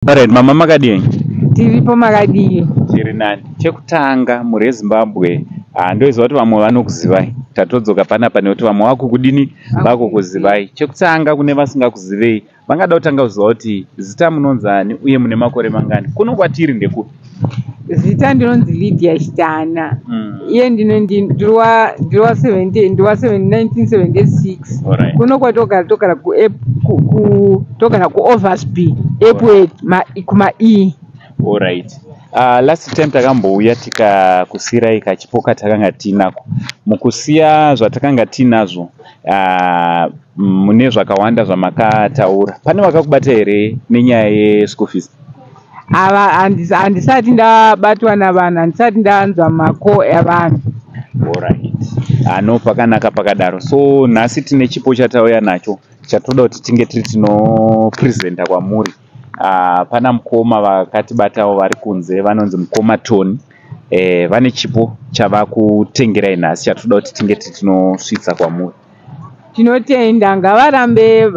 Alright, mama makadii? Tiripo, makadii? Tiri nani. Chekutanga, mhuri yeZimbabwe, ndoziva kuti vamwe vanokuzivai. Tatodzoka panapa nekuti vamwe vakukudini, vakukuzivai. Chekutanga, kune vasingakuzivei, vangada kutanga kuziva kuti zita munonzani uye mune makore mangani. Kuno kwatiri ndekupi? Zita ndinonzi Lydia Chitana. Iye ndiri wa 70, ndiri wa 1976. Kuno kwatogara, togara togara kuOversby, Epworth, kuma E. Alright. Last time takambouya tikakusiyirai kachipo katakanga tiinako. Mukusiya zvatakanga tiinazvo, mune zvakawanda zvamakataura. Pane vakakubata here nenyaya yeschool fees? Ava handisati ndabatwa navanhu, handisati ndanzwa mako evanhu. Alright. Ano pakanaka pakadaro. So nhasi tine chipo chatauya nacho chatoda kuti tinge tiri tinopresenta kwamuri. Pana mukoma vakatibatawo vari kunze, vanonzi mukoma Tony. Vane chipo chavakutengerai nhasi chatoda kuti tinge tiri tinosvitsa kwamuri. Tinotenda, ngavarambe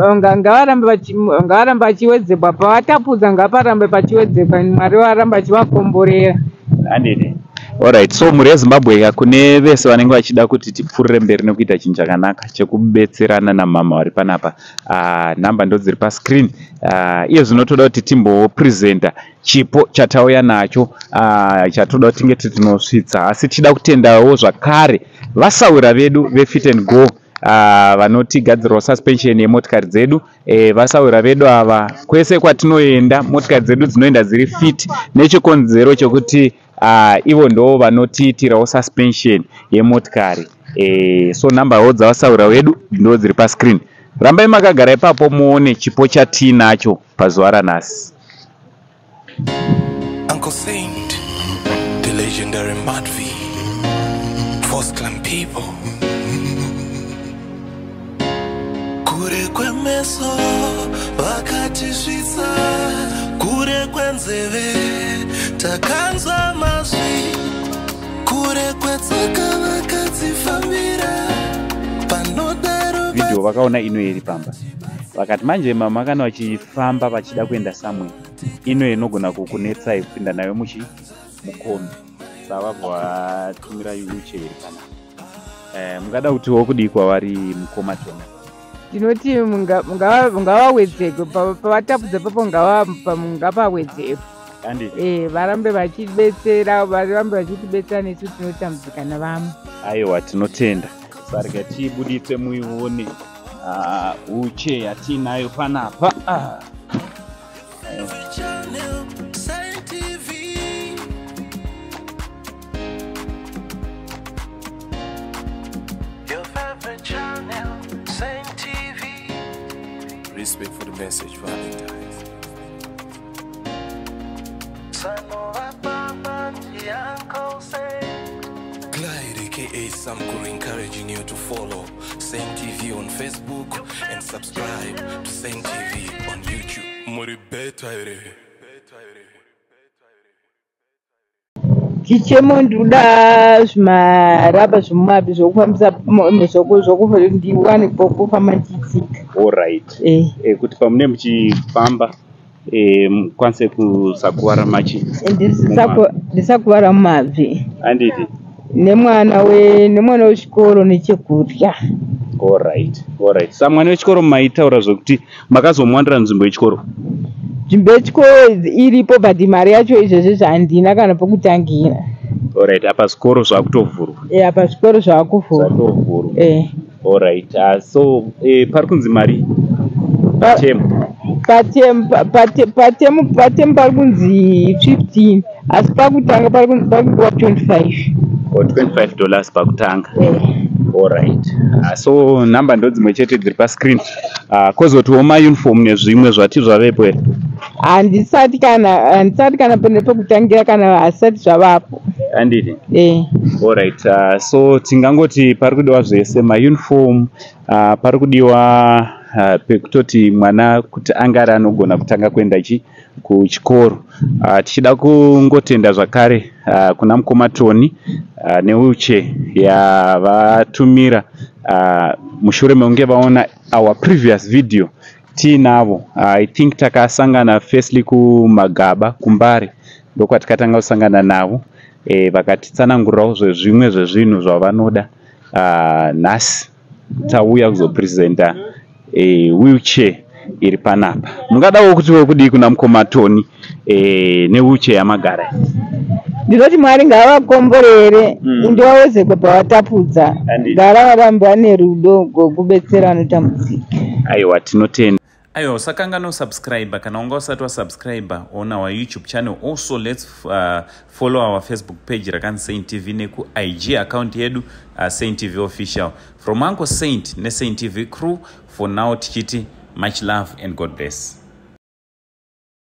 vachiwedzerwa pavatapudza, ngaparambe pachiwedzerwa, Mwari varambe achivakomborera. Handiti? Alright, so mhuri yeZimbabwe, kune vese vanenge vachida kuti tipfuurire mberi nekuita chinhu chakanaka chekubetserana namama vari panapa, nhamba ndo dziri pascreen. Iye zvino toda kuti timbopresenta chipo chatauya nacho, chatoda kuti tinge tinosvitsa, asi tichida kutendawo zvakare vasawira vedu veFit and Go, vanotigadzirawo suspension yemotikari dzedu. Vasawira vedu ava, kwese kwatinoenda motikari dzedu dzinoenda dziri fit nechikonzero chekuti ivo ndo vanotiitirawo suspension yemotikari. So nhamba dzavasawira vedu ndo dziri pascreen. Rambai makagara ipapo muone chipo chatiinacho pazuva ranhasi. Uncle Saint, the legendary Madvi, Force Clan people. Kure kwemeso vakatisvitsa, kure kwenzeve takanzwa mazwi, kure kwetsoka vakadzifambira panodaro. Vhidhiyo vakaona ino iri pamba, vakati manje mama kana vachifamba vachida kuenda somewhere, ino inogona kukunetsai kupinda nayo muchi mukombi, saka vabva vatumira wheelchair iri panapa. Mungada kutiwo kudii kwavari, mukoma Tony? Tinoti ngavawedzerwe pavatapudza papo, ngapawedzerwe. Handiti? Varambe vachibetsera, varambe vachitibetsera nesu tinotambudzika navamwe. Aiwa, tinotenda. Sarega tiibuditse muione wheelchair yatiinayo panapa. Channel, Saint TV. Your favorite channel, Saint TV. Respect for the message, Valentine's. Sanova Papa, the Uncle Saint. Clyde, aka Samkuru, encouraging you to follow Saint TV on Facebook and subscribe to Saint TV on YouTube. Muri beta here. Chichemo, ndikuda zvimaraba zvemumabi zvokufambisa, ndiwane pokufamba ndichitsika. Alright. Kuti pamune muchifamba, mukwanise kusakuvara machi Ndisakuvara mumabvi. Handiti? Nemwana wechikoro nechekudya. Alright. Sa mwana wechikoro maitaura zvekuti makazomuwanira nzvimbo yechikoro? Nzvimbo yechikoro iripo, but mari yacho izvezvi handina kana pokutangira. Alright, apa zvikoro zvakutovhurwa. Apa zvikoro zvakuvhurwa. Zvatovhurwa. Alright. So pari kunzi mari patemu? Patemu pari kunzi 15, asi pakutanga pari kunzi pari kudiwa 25. Or $25 pakutanga? Eh. Alright. So nhamba ndo dzimwe chete dziri pascreen. Kwozotiwo mauniform nezvimwe zvati zvavepo here? Handisati kana pene pekutangira, kana hazvisati zvavapo. Handiti? Eh. Alright. So tingangoti pari kudiwa zvese, mauniform, pari kudiwa pekutoti mwana kuti ange ari anogona kutanga kuenda chi kuchikoro. Tichida kungotenda zvakare kuna mukoma Tony newheelchair yavatumira mushure mekunge vaona our previous video. Tiinavo, I think takasangana firstly kuMagaba, kuMbare, ndokwatikatanga kusangana navo. Vakatitsanangurirawo zvezvimwe zvezvinhu zvavanoda. Nhasi tauya kuzopresenta wheelchair iri panapa. Mungadawo kutiwo kudii kuna mukoma Tony newheelchair yamagara? Ndinoti Mwari ngavakomborere, ndivawedzekwe pavatapudza. Ngavarambe vane rudo gwokubetsera vanotambudzika. Aiwa, tinotenda. Aiwa, usakanganwa subscribe kana wanga usati wasubscribe on our YouTube channel. Also, let's follow our Facebook page rakanzi Saint TV, nekuIG account yedu, Saint TV Official. From Uncle Saint neSaint TV crew, for now tichiti much love and God bless.